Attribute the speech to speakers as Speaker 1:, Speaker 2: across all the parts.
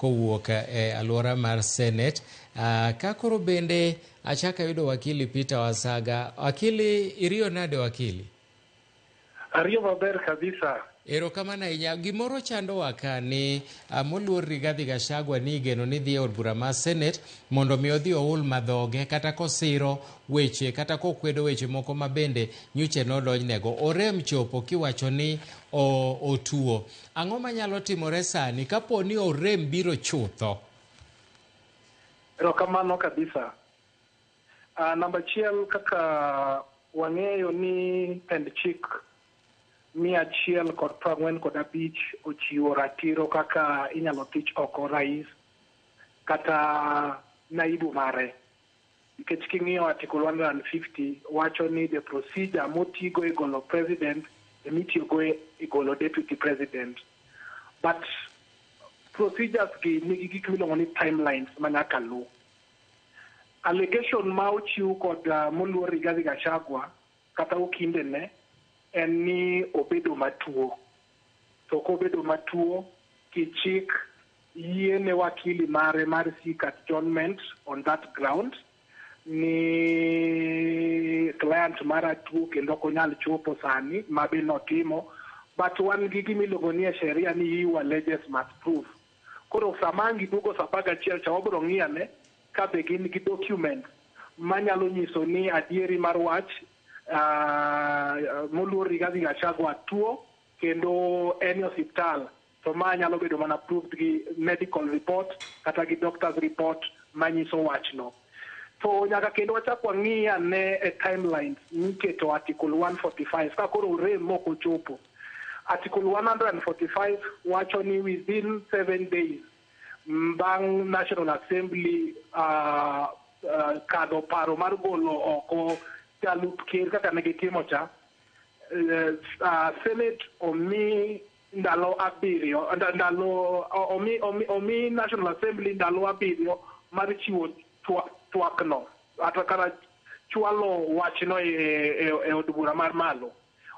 Speaker 1: Kowuok e alwora mar Senate. Ka koro bende achako ayudo Wakili Peter Wasaga. Wakili, iriyo nade wakili?
Speaker 2: Ariyo maber kabisa.
Speaker 1: Erokamano ahinya. Gimoro chandowa ka ni moluor Rigathi Gachagua ni igeno ni dhi e od bura mar Senate mondo mi odhi oul madhoge kata kosiro weche kata kokwedo weche moko ma bende nyocha nodonjnego. Orem chopo kiwacho ni otuo. Ang'o manyalo timore sani kapo ni orem biro chutho?
Speaker 2: Erokamano kabisa. Namba achiel, kaka wang'eyo ni pend chik 145 ochiwo ratiro kaka inyalo thich oko rais kata naibu mare. Nikech king'iyo Article 150 wacho ni the procedure motigo e golo president emitiyogo e golo deputy president. But procedures gi nigi gik miluongo ni timelines ma nyaka luw. Allegation ma ochiw kod moluor Rigathi Gachagua kata okindene en ni obedo matuo. To kobedo matuo, kichik yiene wakili mare mar seek adjournment on that ground ni client mara tuo kendo ok onyal chopo sani ma be notimo, but wan gi gima iluongo ni e sheria ni he who alleges must prove. Koro sama ang' giduogo sa 11 cha, wabiro ng'iyo ane ka be gin gi document manyalo nyiso ni adieri mar wach moluor Rigathi Gachagua tuo kendo en e osiptal, to ma nyalo bedo mana proved gi medical report kata gi doctor's report manyiso wachno. To nyaka kendo wachak wang'i ane e timelines miketo Article 145 ka koro orem mok ochopo. Article 145 wacho ni within 7 days bang' National Assembly kadho paro mar golo oko jalup ker kaka ne gitimo cha, Senate omi ndalo 7, ndalo omi National Assembly ndalo 7 mar chiwo twakno kata kata chwalo wachno e od bura mar malo.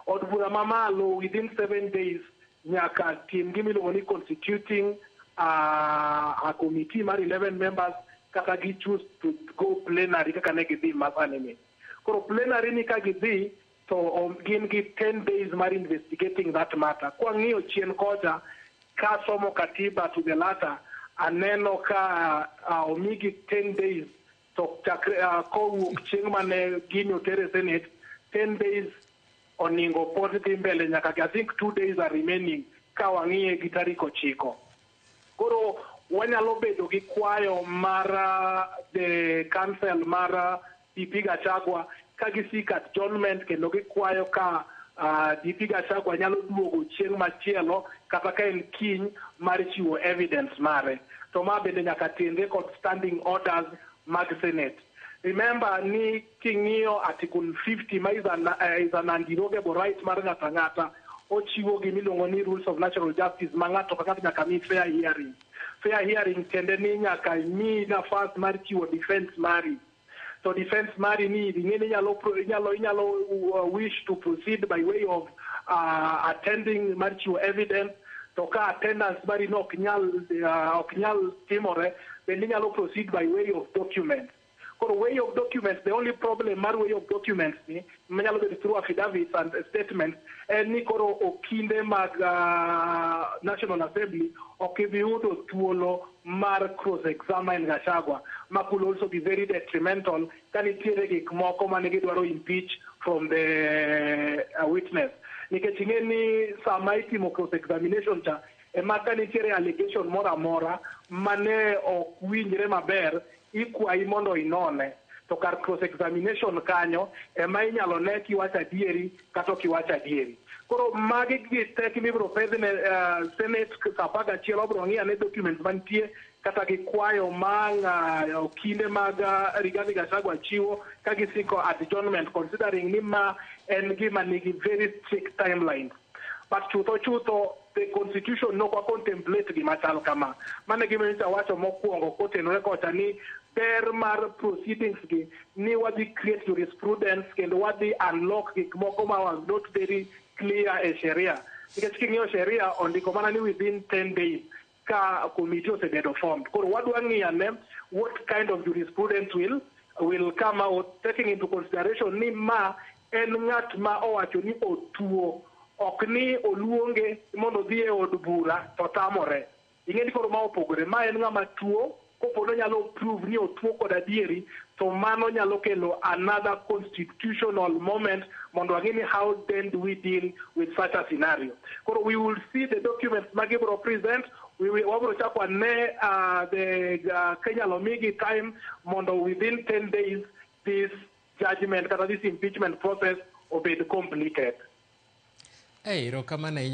Speaker 2: Od bura mamalo within 7 days nyaka tim gima iluongo ni constituting a committee mar 11 members kata gi choose to go plenary kaka ne gidhi masani ni. Koro plenary ni ka gidhi to gin gi 10 days mar investigating that matter. Kwang'iyo chien kocha kasomo katiba to the latter, aneno ka omigi 10 days to chakre kowuok chieng' mane gini oter e Senate, 10 days oningo pod dhi mbele nyaka I think 2 days are remaining ka wang'iye gi tarik 9. Koro wanyalo bedo gi kwayo mar the counsel mar DP Gachagua ka gi seek adjournment kendo gikwayo ka DP Gachagua nyalo duogo chieng' machielo kata ka en kiny mar chiwo evidence mare. To ma bende nyaka tenre kod standing orders mag Senate. Remember ni king'iyo Article 50 ma is an underogable right mar ng'ato ang'ata, ochiwo gimiluongo ni rules of natural justice ma ng'ato ka ng'ato nyaka mi fair hearing. Fair hearing tiende ni nyaka mi nafas mar chiwo defense mari. To defense mari ni ing'e ni inyalo wish to proceed by way of attending mar chiwo evidence, to ka attendance mari no ok nyal timore, bende inyalo proceed by way of documents. Koro way of documents, the only problem mar way of documents ni manyalo bedo through affidavits and statements en ni koro okinde mag National Assembly ok ibi yudo thuolo mar cross examine Gachagua, ma could also be very detrimental ka nitiere gik moko mane gidwaro impeach from the witness, nikech ing'e ni sama itimo cross examination cha ema ka nitiere allegation moro amora mane ok winjre maber, ikwayi mondo inone, to kar cross examination kanyo ema inyalo ne kiwacho adieri kata ok iwacho adieri. Koro magi gi tek mibiro pedhne Senate sa 11. Wabiro ng'iyo ane documents mantie kata gi kwayo ma okinde mag Rigathi Gachagua chiwo ka gisiko adjournment, considering ni ma en gima nigi very strict timelines. But chutho chutho the constitution nok contemplate gima chal kama. Mano e gima nyocha wacho mokwongo kotenore kocha ni ber mar proceedings gi ni wadhi create jurisprudence kendo wadhi unlock gik moko ma was not very clear e sheria, nikech king'iyo sheria ondiko mana ni within 10 days. Ka committee osebedo formed, koro wadwa ng'iyo ane what kind of jurisprudence will come out, taking into consideration ni ma en ng'at ma owacho ni otuo, ok ni oluonge mondo odhi e od bura to tamore. Ing'e ni koro ma opogore. Ma en ng'ama tuo. Kopo ni onyalo prove ni otuo kod adieri, to mano nyalo kelo another constitutional moment mondo wang'e ni how then do we deal with such a scenario. Koro we will see the documents ma gibiro present. We will, wabiro chako ane the Kenya omigi time mondo within 10 days this judgment kata this impeachment process obed completed.
Speaker 1: Erokamano ahinya.